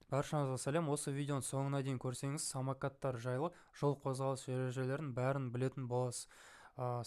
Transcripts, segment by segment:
Баршаңызға сәлем! Осы видеоның соңына дейін көрсеңіз, самокаттар жайлы жол қозғалыс ережелерін бәрін білетін боласыз.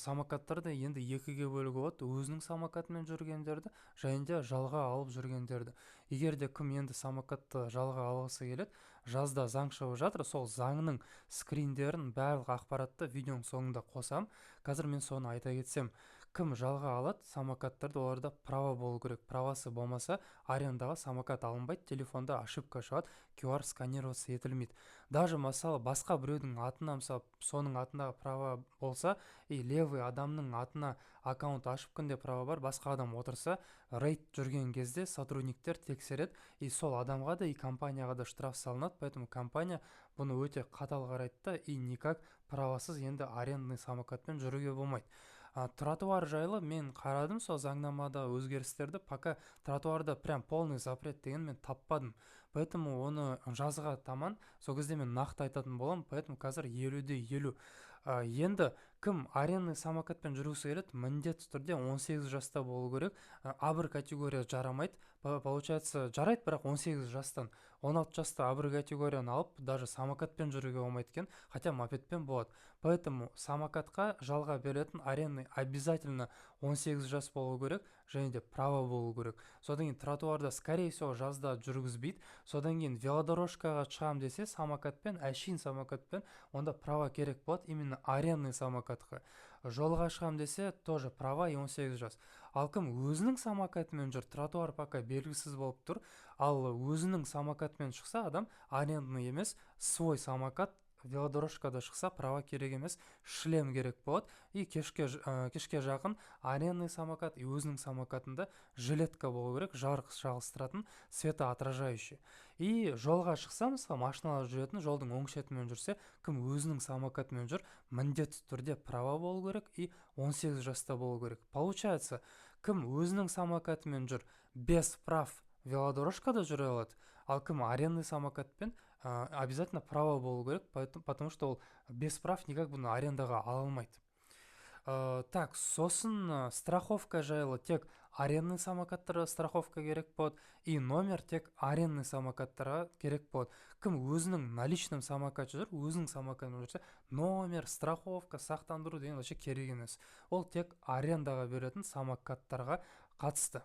Самокаттарды енді екіге бөлуге болады: өзінің самокатымен жүргендерді және де жалға алып жүргендерді. Егер де кім енді самокатты жалға алғысы келеді, жазда заң шығып жатыр. Сол заңның скриндерін, барлық ақпаратты видеоның соңында қосам. Қазір мен соны айта кетсем, кім жалға алады самокаттарды, оларда права болу керек. Правасы болмаса, арендаға самокат алынбайды, телефонда ошибка шығады, QR сканироваться етілмейді. Даже, мысалы, басқа біреудің атына, мысалы, соның атында права болса и левый адамның атына аккаунт ашып, күнде права бар басқа адам отырса, рейд жүрген кезде сотрудниктер тексереді, и сол адамға да, и компанияға да штраф салынады. Поэтому компания бұны өте қатал қарайды да, и никак правасыз енді арендный самокатпен жүруге болмайды. Тротуар жайлы мен қарадым сол заңнамада өзгерістерді, пока тротуарда прям полный запрет деген мен таппадым. Поэтому оны жазға таман, сол кезде мен нақты айтатын боламын. Поэтому қазір 50-де 50. Енді кім арендный самокатпен жүргісі келеді, міндетті түрде 18 жаста болу керек. А1 категория жарамайды. Получается, жарайды, бірақ 18 жастан. 16 жаста А1 категорияны алып, даже самокатпен жүруге болмайды екен, хотя мопедпен болады. Поэтому самокатқа жалға беретін арендный обязательно 18 жас болу керек және де права болу керек. Содан кейін тротуарда, скорее всего, жазда жүргізбейді. Содан кейін велодорожкаға шығамын десе самокатпен, әшейін самокатпен, онда права керек болады, именно арендный самокатқа. Жолға шығамын десе, тоже права и 18 жас. Ал кім өзінің самокатымен жүр, тротуар пока белгісіз болып тұр. Ал өзінің самокатымен шықса адам, арендный емес, свой самокат, велодорожкада шықса, права керек емес, шлем керек болады. И кешке жақын арендный самокат и өзінің самокатында жилетка болу керек, жарық шағылыстыратын, светоотражающий. И жолға шықса, мысалы, машиналар жүретін жолдың оң шетімен жүрсе, кім өзінің самокатымен жүр, міндетті түрде права болу керек и 18 жаста болу керек. Получается, кім өзінің самокатымен жүр, без прав велодорожкада жүре алады, ал кім арендный самокатпен, обязательно права болу керек, потому что ол без прав никак бұны арендаға ала алмайды. Так, сосын страховка жайлы: тек арендный самокаттарға страховка керек болады и номер тек арендный самокаттарға керек болады. Кім өзінің на личном самокате жүр, өзінің самокатымен жүрсе, номер, страховка, сақтандыру деген вообще керек емес. Ол тек арендаға беретін самокаттарға қатысты.